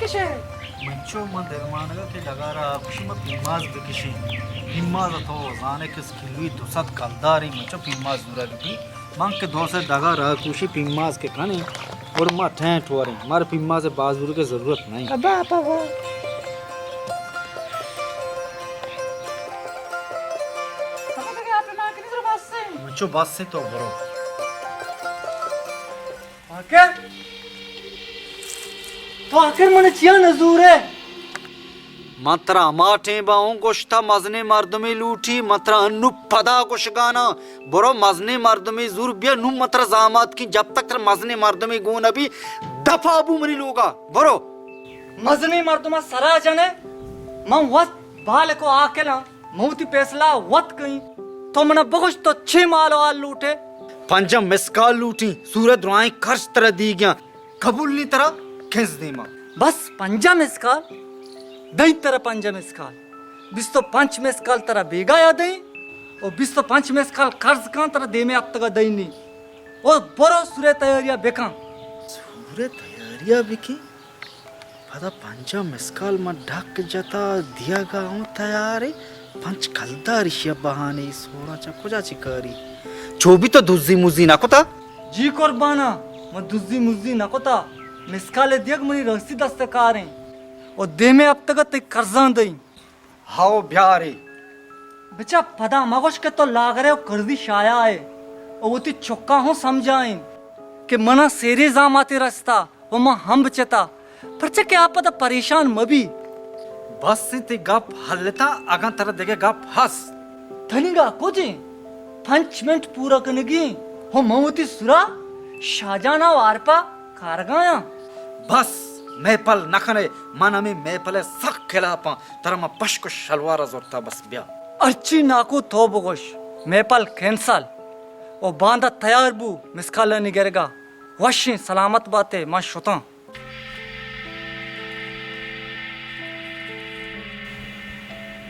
کشے۔ من چو من دلمانگا کہ ڈگارا آ کشی، من پیماز بکشیں۔ پیماز تو زانے کس کلوی دو سد کلداری، من چو پیماز زورگ بی۔ من کہ دو سد ڈگارا کوشی پیماز کہ کنے، اور ما ٹینٹ وریں۔ مار پیماز باز زورگ ضرورت نہیں۔ ابا، ابا، ابا۔ من چو بس تو برو۔ آخر؟ تو آخر من چیا نزورے؟ من ترا ہما ٹیمبا اوں گوشتا مزنیں مردمے لوٹی، من ترا انو پدا گوشگانا، برو مزنیں مردمے زور بیا، نو من ترا زامات کی، جب تک ترا مزنیں مردمے گون نبی، دفا بو منی لوگا، برو۔ مزنیں مردما سرا جنے، من وت بالکو عاقلاں۔ من وتی پیسلہ وت کئیں۔ تو منا بگوش تو چے مال و حال لوٹے؟ پنجاہ مسکال لوٹیں، سورہ درائیں خرچ ترا دیگیاں، قبول نی ترا کنز دیما۔ بس پنجاہ مسکال؟ دئیں ترا پنجاہ مسکال۔ بیست و پنچ مسکال ترا بیگایا دئیں و بیست و پنچ مسکال قرض کاں ترا دیمے ہفتگا دئیں نی۔ و برو سورہ تیاریا بکن۔ سورہ تیاریا بکن؟ پدا پنجاہ مسکال من ڈک جتا دیگا اوں تیارے، پنچ کلدار ایشی بہانے، سورا چہ کجا چی کاری؟ چو بی تو دزی مزی نہ کتا؟ جی قربانا، من دزی مزی نہ کتا۔ مسکال دیگ منی راستی دست کاریں۔ و دیمے ہفتگا تئی قرضاں دئیں۔ ہاو بیارے۔ بچا پدا مگوش کہ تو لاغرے و قرضی شایا ئے۔ و وتی چکاں ہوں سمجھائیں کہ منا سیرے زاماتے رستا۔ و من ہم بچتا، پرچا کہ آ پدا پریشان مبی۔ بس انت، گپ حلتا، اگاں ترا دگہ گپ ہست۔ تنیگا کجیں؟ پنچ منٹ پورا کنگی انت۔ ہو من وتی سرا شاہجان ء وارپا کارگایاں۔ بس، محفل نہ کنے، من ہمے محفل ء سک خلافاں، ترا من پشک و شلوار ء زرتا، بس بیا۔ ہرچی ناکو تو بگوش، محفل کینسل۔ و باندا تیار بو، مسکالانی گرگا۔ وشیں سلامت باتے، من شتاں۔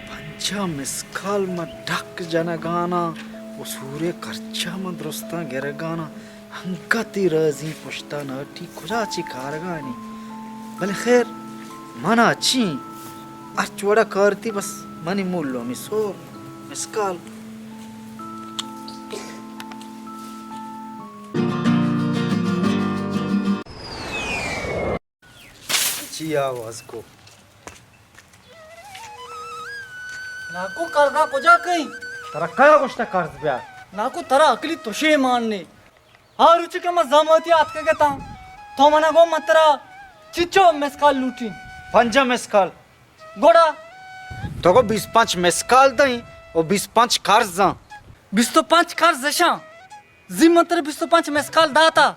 پنجاہ مسکال ما ڈک جنگانا و سورے کرچا ما درستاں گرگانا، انگتی رازی پشتا ناٹی کجا چی کارگانی۔ بلے خیر، منا چی، ہرچ وڑا کارتی، بس منی مولو می سور مسکال۔ چی آواز کو؟ ناکو، قرضا کجا کئی؟ ترا کیا گوشتا قرض بیا؟ ناکو، ترا عقلی توشے مان نے۔ آ روچی کہ ما زاماتی آتکگتاں، تو منا گو من ترا چچو مسکال لوٹی؟ پنجاہ مسکال۔ گڑا؟ تو گو بیست پنچ مسکال دئیں و بیست پنچ قرضاں۔ بیست پنچ قرض اشاں؟ زی من ترا بیست پنچ مسکال داتا۔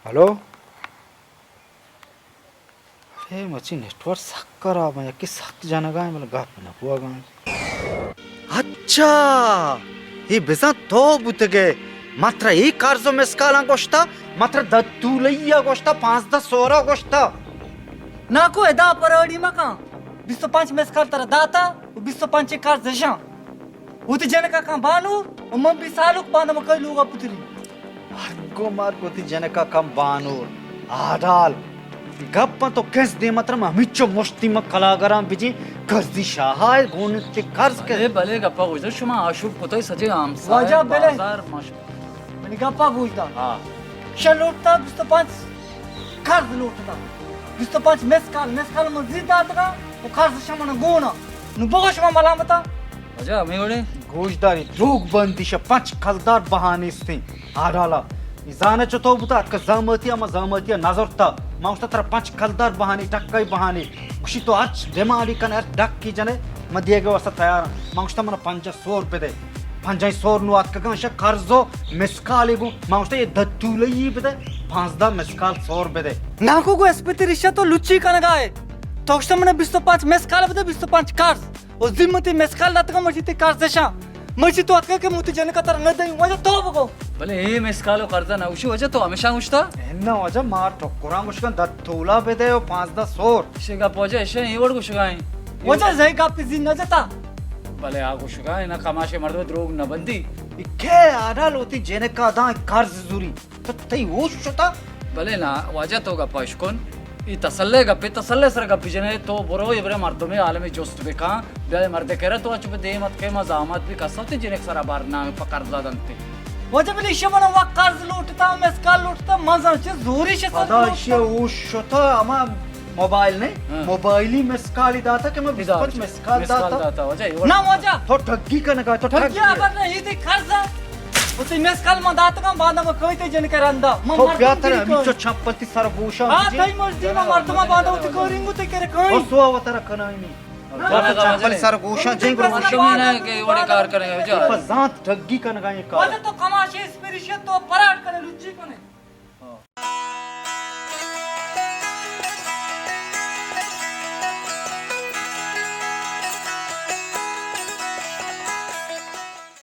ہلو؟ اے مچی نیٹورک سک خراب ایں، یکے سک جنگا ایں، بلے گپ نہ بوگا ایں۔ اچھا، اے بزاں تو بوتگے۔ من ترا اے قرض و مسکالاں گوشتا، من ترا دتولئی ء گوشتا، پانزدہ سورا گوشتا۔ ناکو، ادا پراڈی مکن۔ بیست و پنچ مسکال ترا داتا و بیست و پنچ قرض اشاں۔ وتی جنکا کن بانور و من بی سالک باندا مکئی لوگا پتری۔ ہرگو مرگ وتی جنکا کن بانور۔ آڈال۔ گپاں تو کس دیما ترا من ہمیچو مشتی من کلاگراں بجی قرضی شاہا ہے گون تے قرض کے۔ بلے، بلے، گپا گوش دار، شما آشوب کتای سجے ہمسایہ واجہ بلے۔ بازار مش- منی گپا گوش دار۔ ہاں۔ شا لوٹتا بیست و پنچ قرض لوٹتا۔ بیست و پنچ مسکال، مسکال من زی داتگا و قرض شما نہ گونا۔ نو بگو شما ملامتا۔ واجہ ہمے وڑے۔ گوشداری، دروگ بندی شہ پنچ کلدار بہانے استیں۔ آڈالا۔ ای زانہ چطور بوتا، اتکا زاماتی، اما زاماتی نظرتا۔ ما گوشتا ترا پنچ کلدار بہانے، ٹکائی بہانے۔ گوشی تو ہرچ ڈیمانڈی کن، ہر ڈکی جنے، ما دیگے واسطہ تیار ہاں۔ ما گوشتا منا پنجاہ سور بدے۔ پنجاہ سور نو آتکگاں شہ قرض و مسکالے گوں۔ ما گوشتا یہ دتولئی بدے۔ پانزدہ مس کال سور بدے۔ ناکو گو اسپیتی ریشا تو لچی کنگا ئے۔ تو گشتا منا بیست و پنچ مس کال بدے، بیست و پنچ قرض۔ او ذمتی مس کال داتگا مرچی تی قرض شاں۔ مرچی تو اتکے کہ موتی جنکا تر نہ دئی، واجہ تو بگو۔ بلے اے مس کال و قرض نہ اوشی واجہ تو ہمیشہ اوشتا؟ انا واجہ مار ٹکراں گوشکن دہ تولا بدے او پانزدہ سور۔ اشی گپ واجہ اشی اے وڑ گوشگا ایں۔ واجہ زئی گپ زی نہ جتا۔ بلے آ گوشگا ایں نا کماشے مردم دروگ نہ بندی۔ اکے آڈا لوتی جنکا داں قرض زوری۔ تو تئی ہوش شتا؟ بلے نا، واجہ تو گپ اش کن۔ ای تسلے گپے، تسلے سر گپ جنے، تو برو ابرے مردمے عالمے جست بکن، بیا اے مردے کرا تو اچ پہ دیم اتکے ما زامات بھی کسا تے جنک سرا بار نام پہ قرض دنتے۔ واجہ بلے ایشی منا وا قرض لوٹتا، مس کال لوٹتا، من زان چہ زوری شے سر پدا لوٹتا۔ ایشی ہوش شتا، اما موبائل نے، ہاں۔ موبائلی مس کال داتا کہ میں بیست پنچ مس کال مس کال داتا۔ داتا، واجہ، اے وڑ نا واجہ۔ تو ٹھگی کنگا، تو ٹھگی ٹھگی۔ آبر نہ، ای تی قرض ہے۔ او تی مس کال من داتگاں، بعد میں کوئی تی جن کرندا۔ من تو مردم بیا تر گری ہمیں کوئی۔ چو چپل تی سر گوشا آ، بجے۔ تئی مرضی، من مردم بعد او تی کوئی رنگو تی کرے کوئی۔ او سوا و تر کنائی نہیں۔ نا، تو نا، چپل نا، سر گوشا جنگ رو۔ شمی نہ کہ وڑے کار کرے جا۔ پزانت ٹھگی کنگا یہ کار۔ واجہ تو کماشے اسپریشن تو پراٹ کرے لچی کنے۔